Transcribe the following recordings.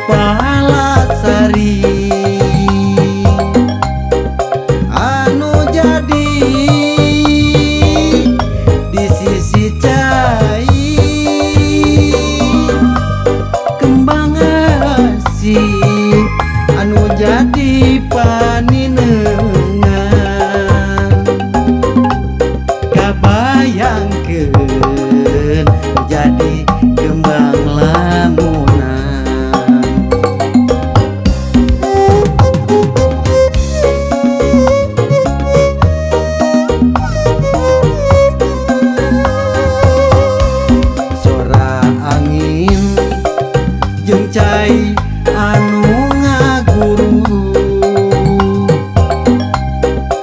Palasari anu jadi di sisi cai kembang asih anu jadi paninengan kabayangkeun jadi kembang lamunan. Sora angin jeung cai anu ngaguru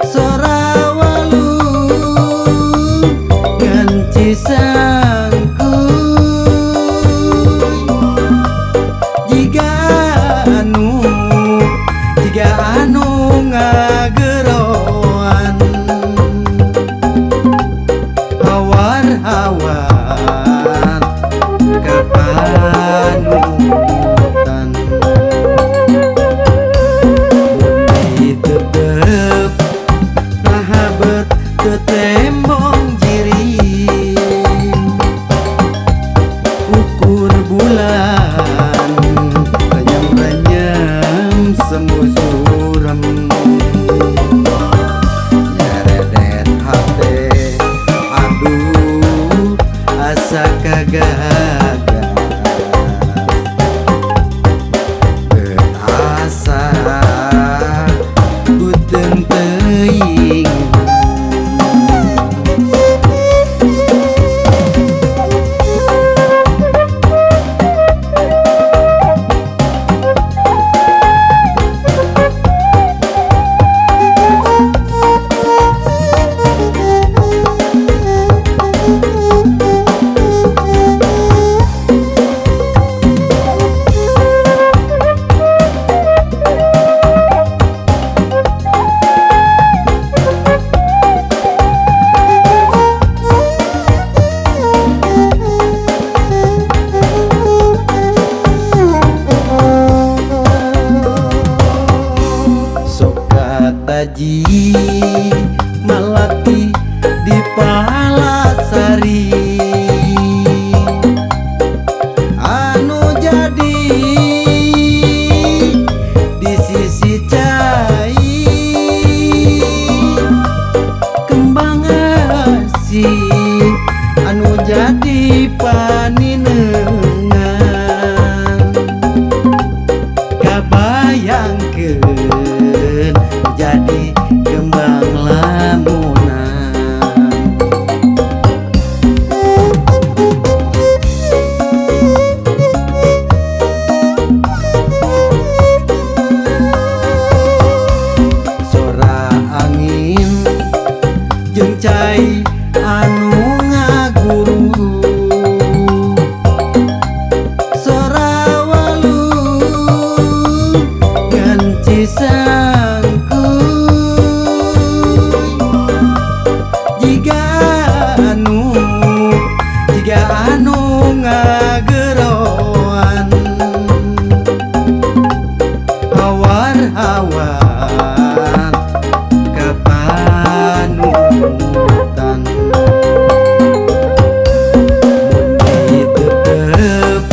sora walu ganci sangkuy jiga anu ngageroan hawar-hawar kapanutan mun ditepep nahabet tetembong jiring ukur bulan renyem-renyem semu surem nyaredet hate aduh asa kagagas bet asa kuteung teuing. Sokataji melati di Palasari anu jadi di sisi cai kembang asih anu jadi paninengan kabayangkeun jadi kembang lamunan. Sora angin jeung cai anu ngaguru sora walu ganci sangkuy jiga anu ngageroan hawar-hawar kapanutan mun ditepep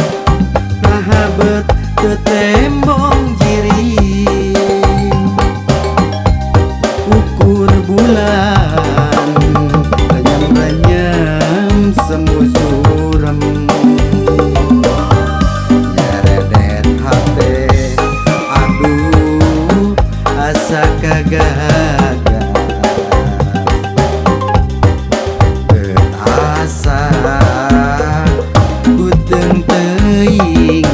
nahabet tetembong jiring ukur bulan renyem-renyem semu surem nyaredet hate aduh asa kagagas bet asa kuteung teuing.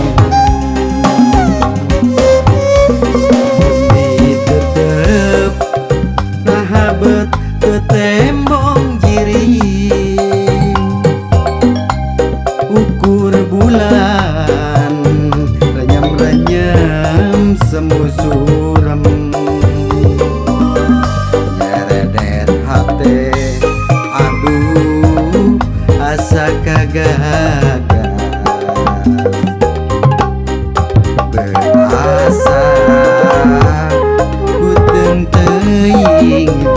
Aing.